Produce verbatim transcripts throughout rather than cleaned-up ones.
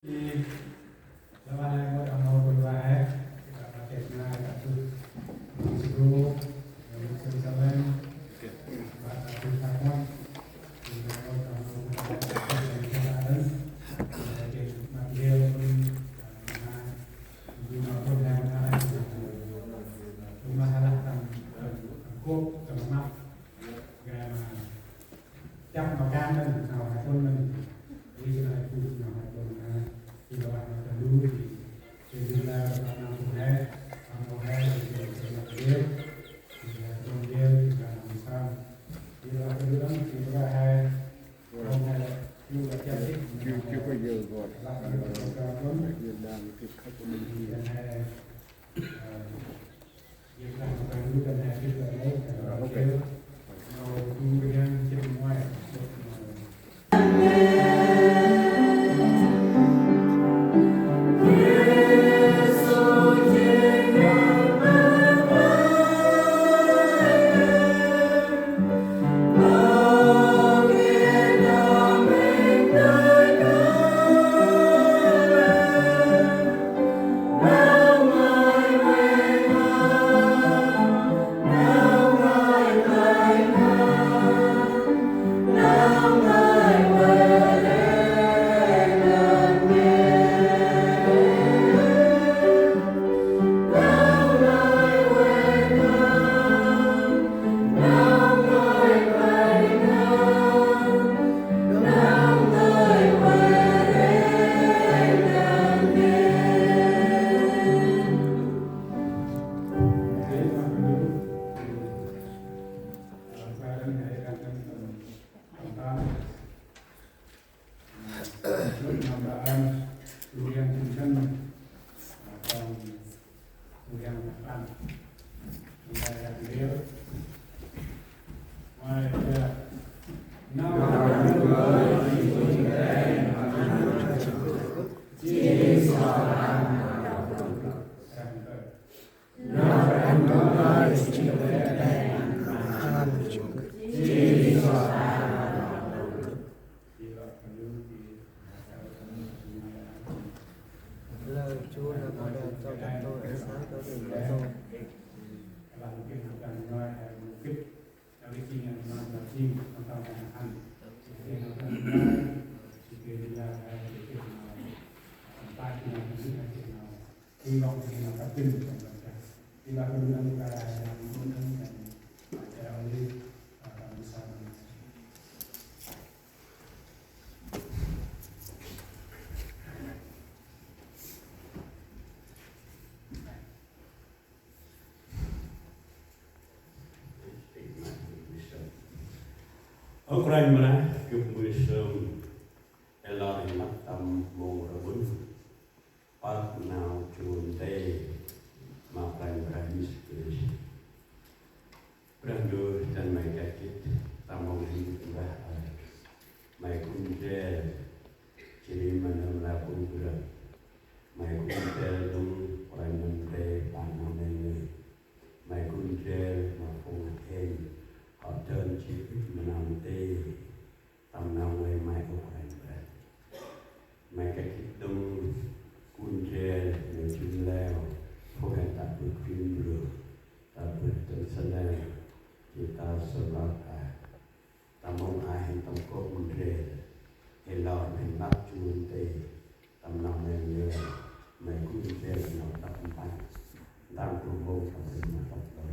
Chăm ma kan nâng, nau hai tuần nâng. Ri chăm hai tuần, nau hai tuần, nau. Ri la băng nau tơ̆ lu, ri, ri la băng nau tuần hai, băng nau hai, ri chăm hai tuần nâng. Ri la tuần hai, ri la nau sam. Ri la băng nau tuần, ri la hai, tuần hai, ri la chăm ri. Chưa, chưa có giờ gọi. La băng nau tuần, tuần. Việt Nam thì khách của mình nhiều. Tuần hai, ờ, Ơ Kôranh Brah, gâp mbơh sơm, ê lor ê măt tâm mông rƀŭn. Păk nau chun tê, ma Kôranh Brah Yêsu Krist. Brah Ndu, dăn May kăch gĭt, tâm mông rƀŭn Brah ơi. May gŭ ndrel, jêh ri ma nơm la bŭng Brah. May gŭ ndrel đŏng, Kôranh nơm tê, păk nau nây ngơi. May gŭ ndrel ma phung hên, hŏ dơn jêh ŭch ma nau tê. Tâm nau ngơi May, ơ Kôranh Brah. May kăch gĭt đŏng, gŭ ndrel, nau jŭm leo, phung hên tă bơh Greenboro, tă bơh Tanzania, jêh ta sơm lăp a. Tâm mông a hên tâm kôp gŭ ndrel, hên lor hên lăp jŭm tê, tâm nau nây ngơi, May gŭ ndrel nau tăp mpăn. Ntơm gŭ mông tâm hên ma tăp lor.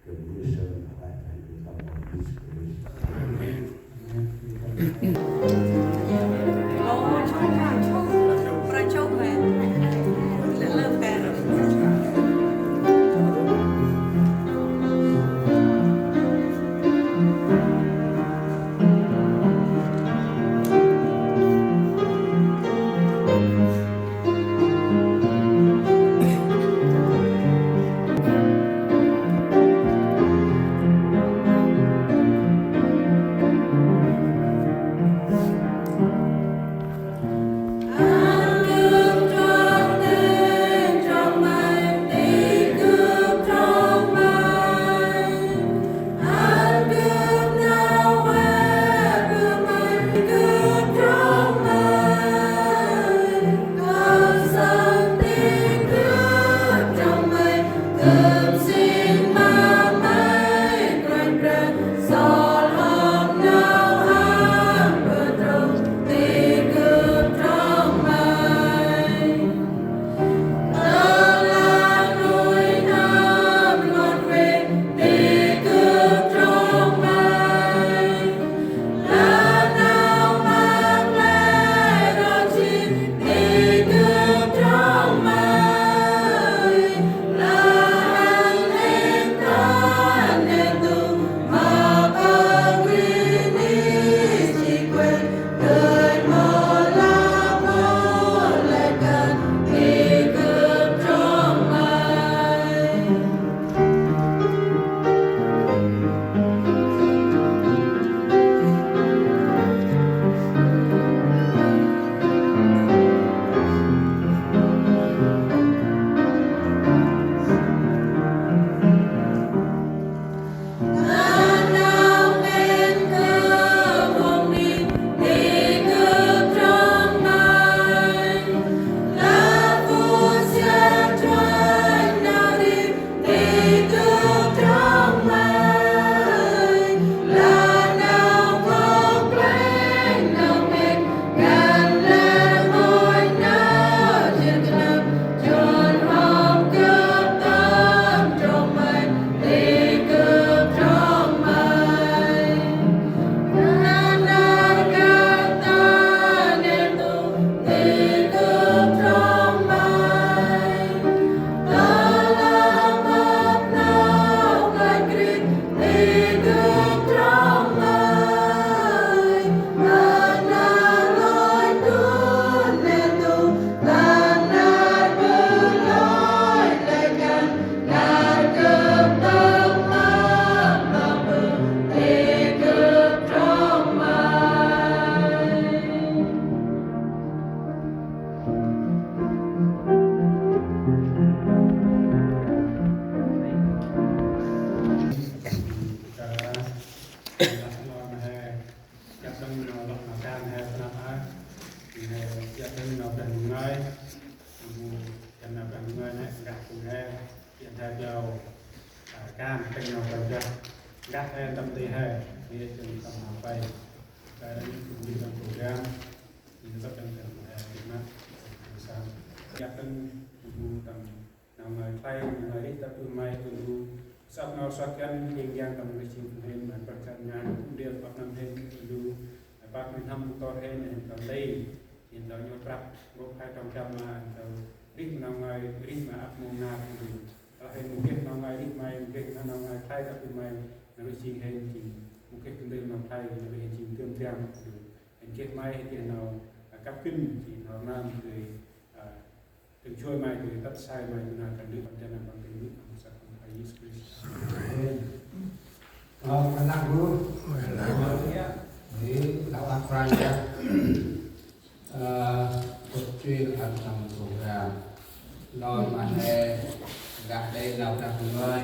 Gâp mbơh sơm ma Kôranh Brah Ndu tâm mông Yêsu Krist. Amen. Nau Brah Ndu ngơi, bu dăn nau Brah Ndu ngơi nê, ngă bu he, dăn he biau, a, kan, tĭng nau Brah Ndu ngă, ngă he tâm ti he, he dăn tâm nau pai. Pai dăn bu dăn program, dăn tâm dăn he, dăn nau, dăn sam. Ngă dăn bu dăn nau ngơi khlay, nau ngơi rêh ta ƀư may, ƀư lu. Săp nau săp găn, jêng yang tâm rêh jêng phung hên, ma prăk kăn ngan, kum điêl păk năm hên, ƀư lu. Păk năm hên, ƀư kor hên, hên tâm lê. Hên tâm nhô prăk, ngôk hai trong trăm ma, hên tâm rêh nau ngơi, rêh ma ăp mông nar, ƀư lu. Tơlah hên mâu geh nau ngơi rêh may, mâu geh nau ngơi khlay ta ƀư may, nau rêh jêng hên jêng, mâu geh kơndơl nau khlay, nau rêh hên jêng tơm tiang, ƀư lu. Hên geh may, hên geh nau, a, kăp gân, jêng nau năm, jêng, a, Tĭng chuê may, tĭng tât sai may, tĭng nau kăn lư, păng chân nau păng tĭng lư, păng săk păng Yêsu Krist. Amen. Ơ, kăn lăng lu. Ê, đau ăp pran ya. Ơ, kŭt chuê ăn tâm program. Lơi ma he, gah đê nau gah ngơi.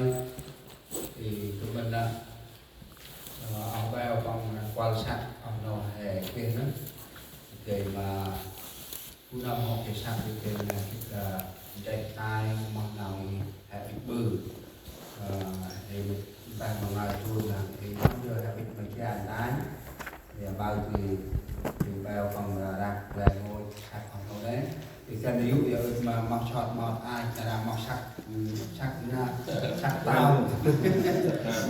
Thì tụi mình đã Ơ, ŏk beo păng kuăl săk, ŏk nô he geh nơh. Gay ma bu nơm hŏk geh săk, gay ma gĭt, ơ, ntrĕ tay, mâu nau i he bĭt ƀư. Ơ, he bĭt tay ma ngai chun nơh, he nơm yơh he bĭt ma kian tay. He bau gay, gay beo păng, ơ, răk, gay ngôi săk ŏk nô nê. Thì kăn yŭ ya ŭch ma mâu săk mâu ai, ta ra mâu săk, săk na, săk tao.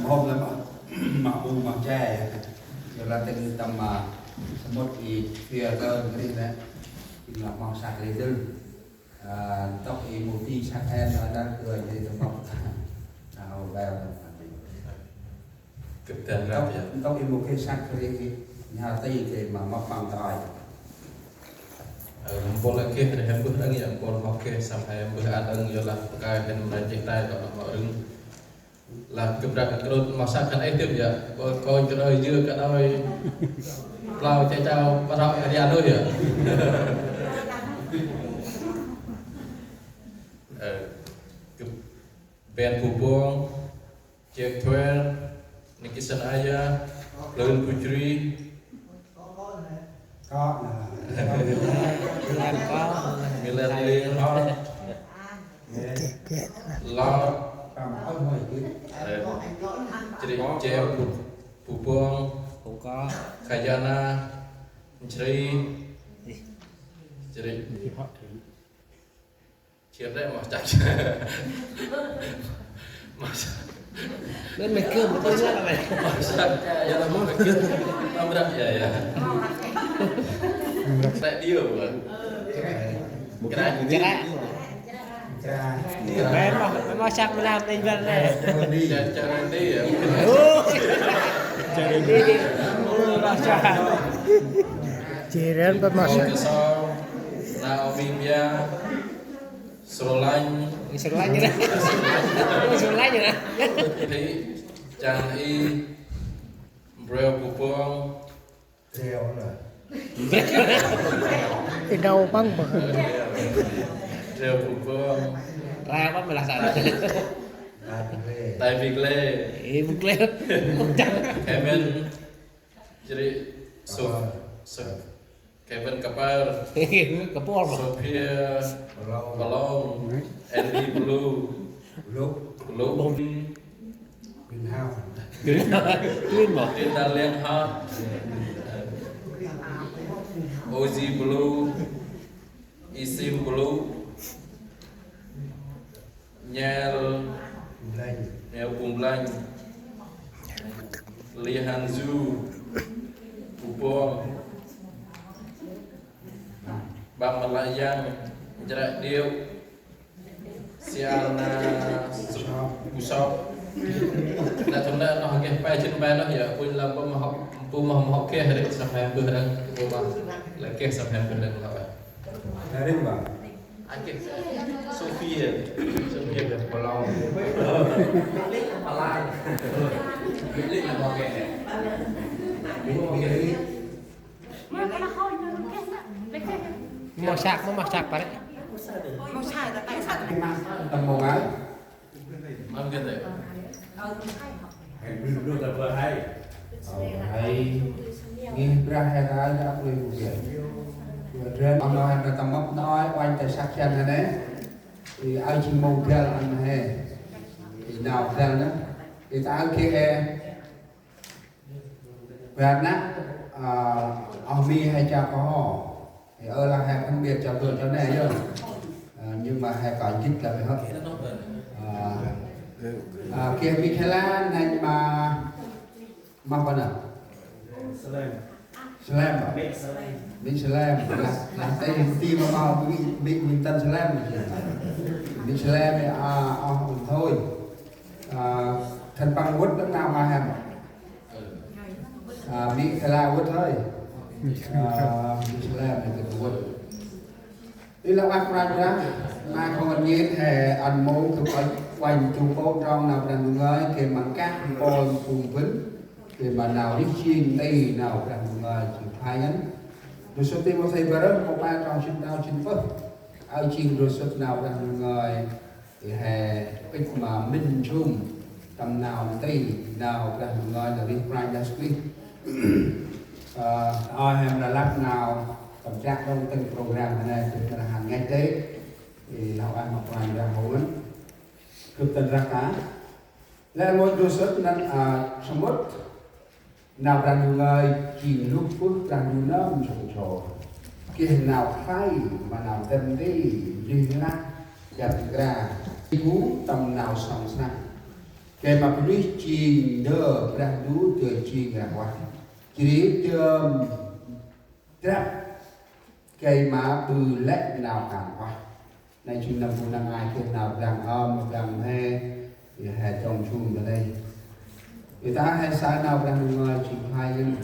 Mâu lăm mâu u mâu che. Yua lah tĭng tâm ma samƀŭt i phiên đơn ri nê. Tĭng lah mâu săk ri dơ̆ng. A, ntŭk i mâu ti săk en, a, đang kơ i tâm mâu ta. A, ô, beo tâm ma ti. Gâp dăn răp ya. Ntŭk i mâu geh săk ri i, nhar ti gay ma mâu păng tơi. Ơ, mpôl lah geh ri he mbơh đăng ya, mpôl mâu geh săk he mbơh ăn đăng ya lah, pơkai hên mra jêh tay tŏ mâu rưng. Lah gâp răp gâp krŭt mâu săk kăn ê tip ya, kônh kơ đôi dưa kơ đôi plao che chao, pa rau ri ăn đôi ya. Ơ, gâp Ben Bubong, Jack Twer, Niki Sanaya, Lun Putri, Milan Leonhard, Lord, Jri James Bu-, Bubong, Kayana, Jri, Jri. Chia rẽ mâu săk. Mâu săk. Nên mày kêu một tôi nhá là mày. Mâu săk. Ya lah mâu săk. Mâu săk ya, ya. Rẽ điêu. Chia rẽ. Chia rẽ. Mày mâu, mâu săk mâu nơm tên Vân này. Chia, chia rẽ đi ya. Ôi. Chia rẽ đi. Ôi, mâu săk. Chia rẽ mâu săk. Naomi Mia. Srolanh. Srolanh nè. Srolanh nè. Thị Trang Y. Breo Bubong. Breo nè. Ê, đau păng bơ. Breo Bubong. Ra băng mê lah sa. Tai Big Lê. Tai Big Lê. Ê, Big Lê. Kevin. Jri Sof-, Sof-, Kevin Kapar. Kapar. Sophia Palong. Andy Blue. Blue. Blue. Green House. Green House. Green House. Linda Leonhard. Ozzy Blue. Isim Blue. Nhel, Nhel Pung Blang. Li Han Zu, Bubong. Bang Malayang, Jrek Điêu. Sial na Busok. Na thum na noh geh pai jin pai noh ya, pun lam pun mahok, pun mahok geh ri sap hem beuh rang, pun mah la geh sap hem beuh rang la. Dari bang. Akit. Sofia. Sofia. Palong. Palong. Bili na mâu geh. Bili mâu geh. Mâu săk, mâu săk pare. Mâu săk, ta mâu săk. Tâm mâu ngai. Mâm gâp tê. Hay blue blue ta bơ hay. Hay. Ngih brah he ta ăp lui mâu geh. Ren oh nô he nau tâm mâp nau oanh ta săk săn he nê. I aơ jêng mâu dăl ăn he. I nau dăl nê. I ta aơ kê he. Bar năk, à, oh mi he chào kho. Thì ơ là he phân biệt chào tuần cho nê yơh. À, nhưng mà he có dịch là phải hết. À, à, kia mi Thái Lan này mà Mâp a nơh? Slem. Slem a? Mê slem. Mê slem. Lah, lah tê hên ti ma ma mê, mê, mê tăn slem. Mê slem a, a, ôn thôi. A, khân păng wŭt nơh nau ma hem. A, mê kha la wŭt hơi. A, mê slem a, mê wŭt. Ê lah ueh Kôranh Brah, ma kon ngăn ngên he ăn mâu gâp ăt uănh du mpôl trong nau Brah Ndu ngơi, gay ma nkah mpôl phung bơ̆n, gay ma nau rêh jêng nti nau Brah Ndu ngơi jêng khlay ngăn. Ndrôsôt Timôthê bar, nkô̆ pe trong jê̆t prao jê̆t pơh. Aơ jêng ndrôsôt nau Brah Ndu ngơi, ê he pĭt ma mĭn nsum tâm nau nti nau Brah Ndu ngơi nau rêh Kôranh Yêsu Krist. Ơ, ơi he mra lăp nau tâm trah đŏng tĭng program he nê, tĭng nau hăn ngăch đê. Ê, nau ăn ma Kôranh Brah hô ngăn. Gâp tăn rah ka. Lĕ mâu ndrôsôt năn, a, samƀŭt. Nau Brah Ndu ngơi jêng luh bơh Brah Ndu nơm nsông sô. Geh nau khlay ma nau tâm nti, lih lah, jăp nkra. Gŭ tâm nau sŏng srăng. Gay ma bunuyh jêng ndơ Brah Ndu dơi jêng rah vah. Jêh ri dơm drăp gay ma ƀư lĕ nau kan vah. Nây jêng nâm bu năng ai geh nau dlăng ơm, dlăng mhe, ê he dŏng jum ta nây. Ê ta he saơ nau Brah Ndu ngơi jêng khlay ngăn.